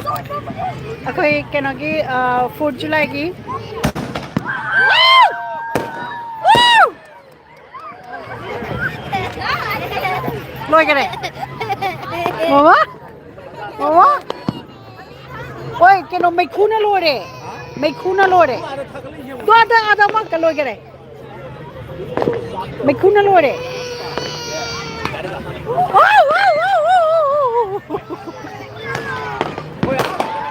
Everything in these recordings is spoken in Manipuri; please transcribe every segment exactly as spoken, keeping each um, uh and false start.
ꯑꯩꯈꯣꯏ ꯀꯩꯅꯣꯒꯤ ꯐꯣꯔꯠ ꯖꯨꯂꯥꯏꯒꯤ ꯂꯣꯏꯈꯔꯦ꯫ ꯃꯃꯥ, ꯃꯃꯥ, ꯍꯣꯏ, ꯀꯩꯅꯣ, ꯃꯩꯈꯨꯅ ꯂꯣꯏꯔꯦ꯫ ꯃꯩꯈꯨꯅ ꯂꯣꯏꯔꯦ꯫ ꯇꯣ, ꯑꯗ, ꯑꯗ ꯑꯃꯈꯛꯇ ꯂꯣꯏꯈꯔꯦ꯫ ꯃꯩꯈꯨꯅ ꯂꯣꯏꯔꯦ꯫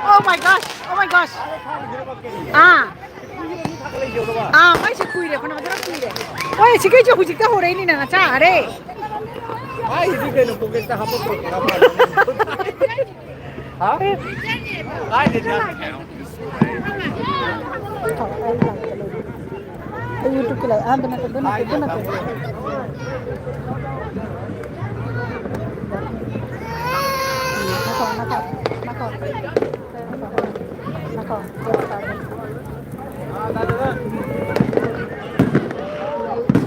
Oh my gosh, oh my gosh. ꯑꯥ, ꯑꯥ, ꯃꯩꯁꯦ ꯀꯨꯏꯔꯦ, ꯐꯅ ꯐꯖꯅ ꯀꯨꯏꯔꯦ꯫ ꯍꯣꯏ, ꯁꯤ ꯀꯩꯁꯨ ꯍꯧꯖꯤꯛꯇ ꯍꯧꯔꯛꯏꯅꯤꯅ ꯅꯆꯥ ꯑꯔꯦ꯫ ꯍꯥꯏꯁꯤꯗꯤ ꯀꯩꯅꯣ, ꯄꯣꯀꯦꯠꯇ ꯍꯥꯞꯄ ꯄꯣꯔꯛꯄ ꯍꯥ? ꯀꯥꯏꯗꯩꯅꯣ? ꯑꯩ YouTube ꯀꯤ ꯂꯥꯏꯔꯤꯛ ꯑꯍꯥꯟꯕ ꯅꯠꯇꯦ, ꯑꯗꯨ ꯅꯠꯇꯦ, ꯑꯗꯨ ꯅꯠꯇꯦ꯫ ꯅꯀꯣ, ꯅꯀꯣ, ꯅꯀꯣ꯫ ꯅꯀꯣ꯫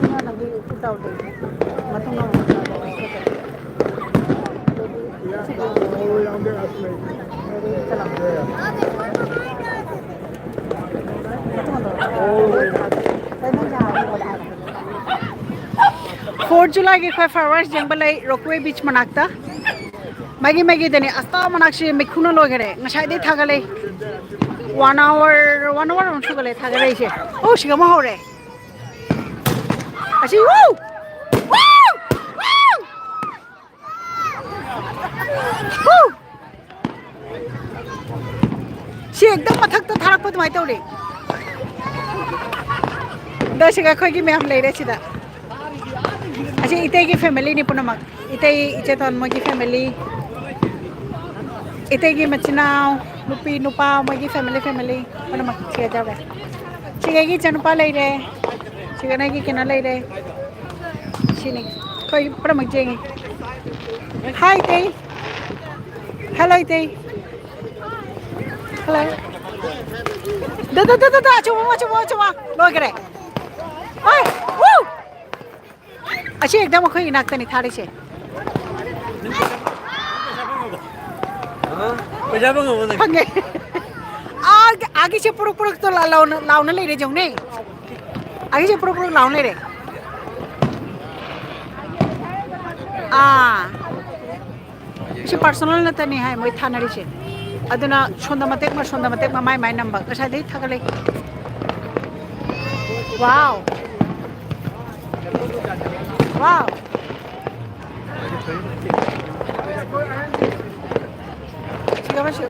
ꯁꯤꯅ ꯅꯪꯒꯤ ꯇꯧꯗꯣꯏꯅꯦ꯫ ꯃꯇꯨꯡ ꯑꯃꯨꯛ ꯐꯣꯔ ꯖꯨꯂꯥꯏꯒꯤ ꯑꯩꯈꯣꯏ ꯐ꯭ꯂꯥꯋꯔꯁ ꯌꯦꯡꯕ ꯂꯩ ꯔꯣꯛꯋꯦ ꯕꯤꯆ ꯃꯅꯥꯛꯇ꯫ ꯃꯥꯒꯤ ꯃꯥꯒꯤꯗꯅꯦ ꯑꯁꯇꯥ ꯃꯅꯥꯛꯁꯦ ꯃꯩꯈꯨꯅ ꯂꯣꯏꯈꯔꯦ꯫ ꯉꯁꯥꯏꯗꯩ ꯊꯥꯒꯠꯂꯦ꯫ ꯋꯥꯟ ꯑꯋꯔ, ꯋꯥꯟ ꯑꯋꯔ ꯑꯃꯨꯛ ꯁꯨꯒꯠꯂꯦ ꯊꯥꯒꯠꯂꯛꯏꯁꯦ꯫ ꯑꯣ, ꯁꯤꯒ ꯑꯃ ꯍꯧꯔꯦ꯫ ꯑꯁꯤ, ꯋꯨ! ꯋꯨ! ꯋꯨ! ꯁꯤ ꯍꯦꯛꯇ ꯃꯊꯛꯇ ꯊꯥꯔꯛꯄ ꯑꯗꯨꯃꯥꯏꯅ ꯇꯧꯔꯦ꯫ ꯑꯗꯣ ꯁꯤꯒ ꯑꯩꯈꯣꯏꯒꯤ ꯃꯌꯥꯝ ꯂꯩꯔꯦ ꯁꯤꯗ꯫ ꯑꯁꯤ ꯏꯇꯩꯒꯤ ꯐꯦꯃꯤꯂꯤꯅꯤ ꯄꯨꯝꯅꯃꯛ꯫ ꯏꯇꯩ, ꯏꯆꯦꯇꯣꯟ ꯃꯣꯏꯒꯤ ꯐꯦꯃꯤꯂꯤ, ꯏꯇꯩꯒꯤ ꯃꯆꯤꯟ ꯃꯅꯥꯎ, ꯅꯨꯄꯤ, ꯅꯨꯄꯥ, ꯃꯣꯏꯒꯤ ꯐꯦꯃꯤꯂꯤ, ꯐꯦꯃꯤꯂꯤ ꯄꯨꯝꯅꯃꯛ ꯁꯤꯗ ꯌꯥꯎꯔꯦ꯫ ꯁꯤꯒ ꯑꯩꯒꯤ ꯏꯆꯥꯅꯨꯄꯥ ꯂꯩꯔꯦ, ꯁꯤꯒꯅ ꯑꯩꯒꯤ ꯀꯩꯅꯣ ꯂꯩꯔꯦ꯫ ꯁꯤꯅꯤ ꯑꯩꯈꯣꯏ ꯄꯨꯝꯅꯃꯛ ꯌꯦꯡꯉꯤ꯫ ꯍꯥꯏ ꯏꯇꯩ꯫ ꯍꯜꯂꯣ ꯏꯇꯩ꯫ ꯍꯜꯂꯣ꯫ ꯗ, ꯗ, ꯗ, ꯗ, ꯗ, ꯑꯆꯨꯝꯕ, ꯑꯆꯨꯝꯕ, ꯑꯆꯨꯝꯕ꯫ ꯂꯣꯏꯈꯔꯦ꯫ ꯍꯣꯏ꯫ ꯋꯨ! ꯑꯁꯤ ꯑꯦꯛꯗꯝ ꯑꯩꯈꯣꯏ ꯏꯅꯥꯛꯇꯅꯤ ꯊꯥꯔꯤꯁꯦ꯫ ꯄꯩꯁꯥ ꯐꯪꯉꯕꯣ ꯅꯪ? ꯐꯪꯉꯦ꯫ ꯑꯥꯒꯤ, ꯑꯥꯒꯤꯁꯦ ꯄꯨꯔꯛ ꯄꯨꯔꯛꯇꯣ ꯂꯥꯎꯅ, ꯂꯥꯎꯅ ꯂꯩꯔꯦ ꯌꯦꯡꯉꯨꯅꯦ꯫ ꯑꯥꯒꯤꯁꯦ ꯄꯨꯔꯛ ꯄꯨꯔꯛ ꯂꯥꯎꯅ ꯂꯩꯔꯦ꯫ ꯑꯥ꯫ ꯁꯤ personal ꯅꯠꯇꯅꯤ ꯍꯥꯏ ꯃꯣꯏ ꯊꯥꯅꯔꯤꯁꯦ꯫ ꯑꯗꯨꯅ ꯁꯣꯝꯗ ꯃꯇꯦꯛ ꯑꯃ, ꯁꯣꯝꯗ ꯃꯇꯦꯛ ꯑꯃ ꯃꯥꯏ ꯃꯥꯏ ꯅꯝꯕ꯫ ꯉꯁꯥꯏꯗꯩ ꯊꯥꯒꯠꯂꯛꯏ꯫ Wow. Wow. ꯁꯤꯒ ꯑꯃ ꯁꯤ-,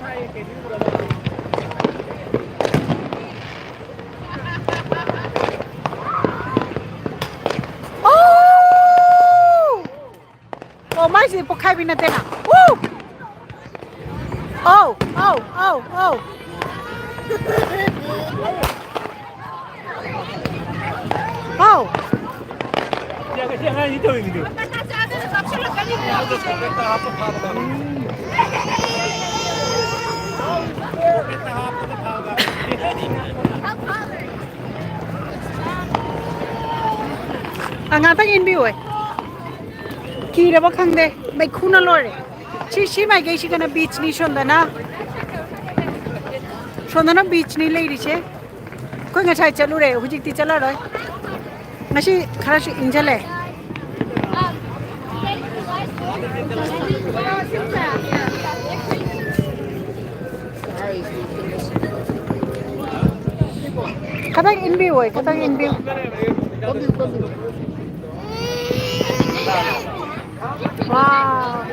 ꯑꯣ! ꯑꯣ, ꯃꯥꯏꯁꯤꯗꯤ ꯄꯣꯛꯈꯥꯏꯕꯤ ꯅꯠꯇꯦꯅ꯫ ꯎ! ꯑꯧ, ꯑꯧ, ꯑꯧ, ꯑꯧ꯫ ꯑꯧ꯫ ꯁꯤ ꯑꯉꯥꯡꯁꯤ ꯇꯧꯔꯤꯗꯨꯗꯤ꯫ ꯑ, ꯉꯥꯛꯇꯪ ꯏꯟꯕꯤꯌꯣ꯫ ꯀꯤꯔꯕ ꯈꯪꯗꯦ, ꯃꯩꯈꯨꯅ ꯂꯣꯏꯔꯦ꯫ ꯁꯤ, ꯁꯤ ꯃꯥꯏꯀꯩꯁꯤꯒꯅ beachꯅꯤ, ꯁꯣꯝꯗꯅ, ꯁꯣꯝꯗꯅ beachꯅꯤ ꯂꯩꯔꯤꯁꯦ꯫ ꯑꯩꯈꯣꯏ ꯉꯁꯥꯏ ꯆꯠꯂꯨꯔꯦ, ꯍꯧꯖꯤꯛꯇꯤ ꯆꯠꯂꯔꯣꯏ꯫ ꯉꯁꯤ ꯈꯔꯁꯨ ꯏꯪꯁꯤꯜꯂꯦ꯫ ꯈꯇꯪ ꯏꯟꯕꯤꯌꯣ, ꯈꯇꯪ ꯏꯟꯕꯤꯌꯨ꯫ Wow.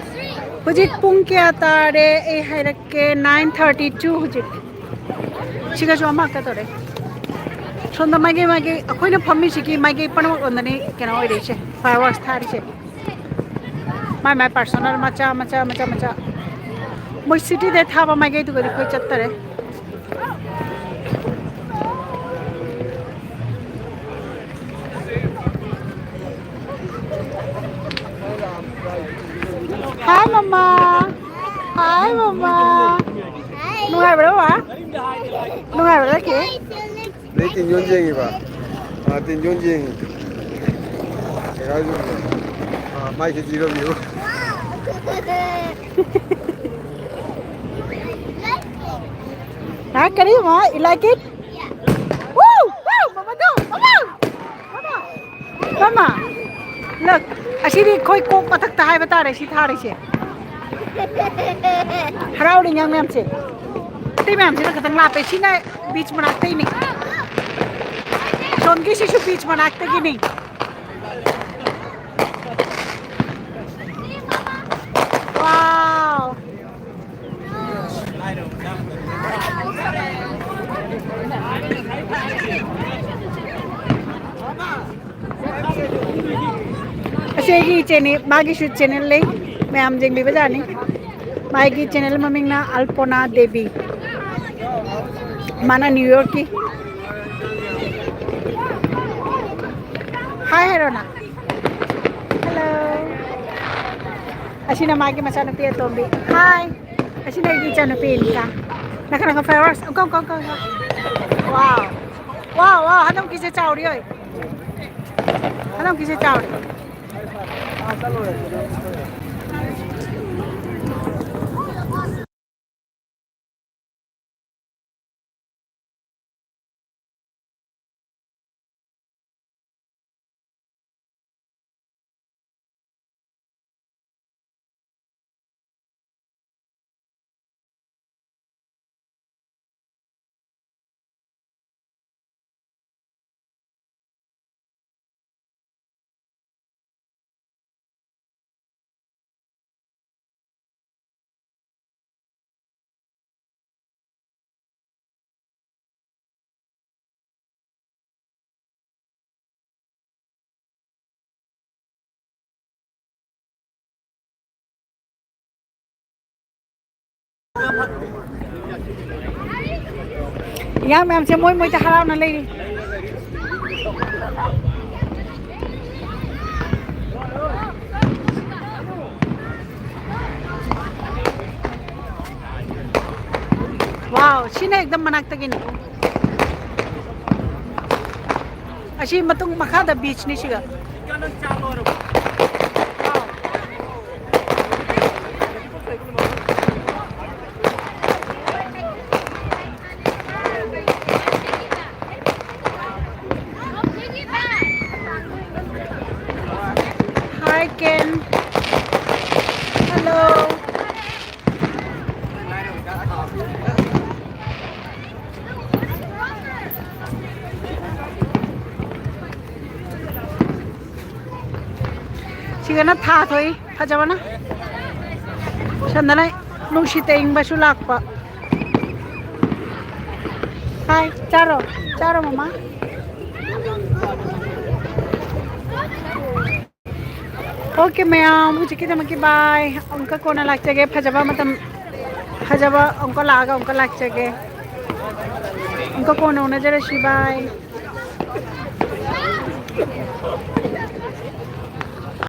ꯍꯧꯖꯤꯛ ꯄꯨꯡ ꯀꯌꯥ ꯇꯥꯔꯦ? ꯑꯩ ꯍꯥꯏꯔꯛꯀꯦ, nine thirty two ꯍꯧꯖꯤꯛ꯫ ꯁꯤꯒꯁꯨ ꯑꯃꯈꯛꯇ ꯇꯧꯔꯦ꯫ ꯁꯣꯝꯗ ꯃꯥꯏꯀꯩ, ꯃꯥꯏꯀꯩ, ꯑꯩꯈꯣꯏꯅ ꯐꯝꯃꯤꯁꯤꯒꯤ ꯃꯥꯏꯀꯩ ꯄꯨꯝꯅꯃꯛꯂꯣꯝꯗꯅꯤ ꯀꯩꯅꯣ ꯑꯣꯏꯔꯛꯏꯁꯦ, fireworks ꯊꯥꯔꯤꯁꯦ꯫ ꯃꯥꯏ ꯃꯥꯏ personal ꯃꯆꯥ, ꯃꯆꯥ, ꯃꯆꯥ, ꯃꯆꯥ꯫ ꯃꯣꯏ cityꯗ ꯊꯥꯕ ꯃꯥꯏꯀꯩꯗꯨꯒꯗꯤ ꯑꯩꯈꯣꯏ ꯆꯠꯇꯔꯦ꯫ Hi, ꯃꯃꯥ꯫ Hi, ꯃꯃꯥ꯫ ꯅꯨꯡꯉꯥꯏꯕ꯭ꯔꯣ, ꯃꯃꯥ? ꯅꯨꯡꯉꯥꯏꯕ꯭ꯔꯣ, ꯂꯛꯀꯤ? ꯅꯣꯏ ꯇꯤꯟꯖꯣꯟ ꯌꯦꯡꯉꯤꯕ? ꯑꯥ, ꯇꯤꯟꯖꯣꯟ ꯌꯦꯡꯉꯤ꯫ ꯀꯩ ꯍꯥꯏꯗꯣꯏꯅꯣ? ꯑꯥ, ꯃꯥꯏꯁꯦ ꯖꯤꯔꯣ ꯖꯤꯔꯣ꯫ ꯍꯥ, ꯀꯔꯤ? ꯃꯥ, you like it? Woo! Woo! ꯃꯃꯥꯗꯣ! ꯃꯃꯥ! ꯃꯃꯥ! ꯃꯃꯥ! Look, ꯑꯁꯤꯗꯤ ꯑꯩꯈꯣꯏ ꯀꯣꯛ ꯃꯊꯛꯇ ꯍꯥꯏꯕ ꯇꯥꯔꯦ ꯁꯤ ꯊꯥꯔꯤꯁꯦ꯫ ꯍꯔꯥꯎꯔꯤ ꯑꯉꯥꯡ ꯃꯌꯥꯝꯁꯦ꯫ ꯑꯇꯩ ꯃꯌꯥꯝꯁꯤꯅ ꯈꯤꯇꯪ ꯂꯥꯞꯄꯦ꯫ ꯁꯤꯅ beach ꯃꯅꯥꯛꯇꯩꯅꯤ꯫ ꯁꯣꯝꯒꯤꯁꯤꯁꯨ beach ꯃꯅꯥꯛꯇꯒꯤꯅꯤ꯫ Wow! ꯑꯁꯤ ꯑꯩꯒꯤ ꯏꯆꯦꯅꯤ, ꯃꯥꯒꯤꯁꯨ channel ꯂꯩ, ꯃꯌꯥꯝ ꯌꯦꯡꯕꯤꯕ ꯌꯥꯅꯤ꯫ ꯃꯥꯒꯤ channel ꯃꯃꯤꯡꯅ ꯑꯜꯄꯣꯅꯥ ꯗꯦꯕꯤ, ꯃꯥꯅ New York ꯀꯤ꯫ Hi ꯍꯥꯏꯔꯣꯅ꯫ Hello꯫ ꯑꯁꯤꯅ ꯃꯥꯒꯤ ꯃꯆꯥꯅꯨꯄꯤ ꯑꯇꯣꯝꯕꯤ꯫ Hi꯫ ꯑꯁꯤꯅ ꯑꯩꯒꯤ ꯏꯆꯥꯅꯨꯄꯤ ꯏꯟꯀꯥ꯫ ꯅꯈ ꯅꯈ fireworks꯫ ꯀꯧ ꯀꯧ ꯀꯧ ꯀꯧ꯫ Wow꯫ Wow wow꯫ ꯍꯟꯗꯛꯀꯤꯁꯦ ꯆꯥꯎꯔꯤ ꯑꯣꯏ꯫ ꯍꯟꯗꯛꯀꯤꯁꯦ ꯆꯥꯎꯔꯤ꯫ ꯏꯌꯥꯝ ꯃꯌꯥꯝꯁꯦ ꯃꯣꯏ ꯃꯣꯏꯗ ꯍꯔꯥꯎꯅ ꯂꯩꯔꯤ꯫ Wow, ꯁꯤꯅ ꯑꯦꯛꯗꯝ ꯃꯅꯥꯛꯇꯒꯤꯅꯤ꯫ ꯑꯁꯤ ꯃꯇꯨꯡ ꯃꯈꯥꯗ beach ꯅꯤ ꯁꯤꯒ꯫ ꯁꯤꯒꯅ ꯊꯥ ꯊꯣꯛꯏ ꯐꯖꯕꯅ꯫ ꯁꯣꯝꯗꯅ ꯅꯨꯡꯁꯤꯠ ꯑꯏꯪꯕꯁꯨ ꯂꯥꯛꯄ꯫ ꯍꯥꯏ, ꯆꯥꯔꯣ, ꯆꯥꯔꯣ ꯃꯃꯥ꯫ ꯑꯣꯀꯦ ꯃꯌꯥꯝ, ꯍꯧꯖꯤꯛꯀꯤꯗꯃꯛꯀꯤ ꯕꯥꯏ꯫ ꯑꯃꯨꯛꯀ ꯀꯣꯟꯅ ꯂꯥꯛꯆꯒꯦ, ꯐꯖꯕ ꯃꯇꯝ, ꯐꯖꯕ ꯑꯃꯨꯛꯀ ꯂꯥꯛꯑꯒ ꯑꯃꯨꯛꯀ ꯂꯥꯛꯆꯒꯦ꯫ ꯑꯃꯨꯛꯀ ꯀꯣꯟꯅ ꯎꯅꯖꯔꯁꯤ, ꯕꯥꯏ꯫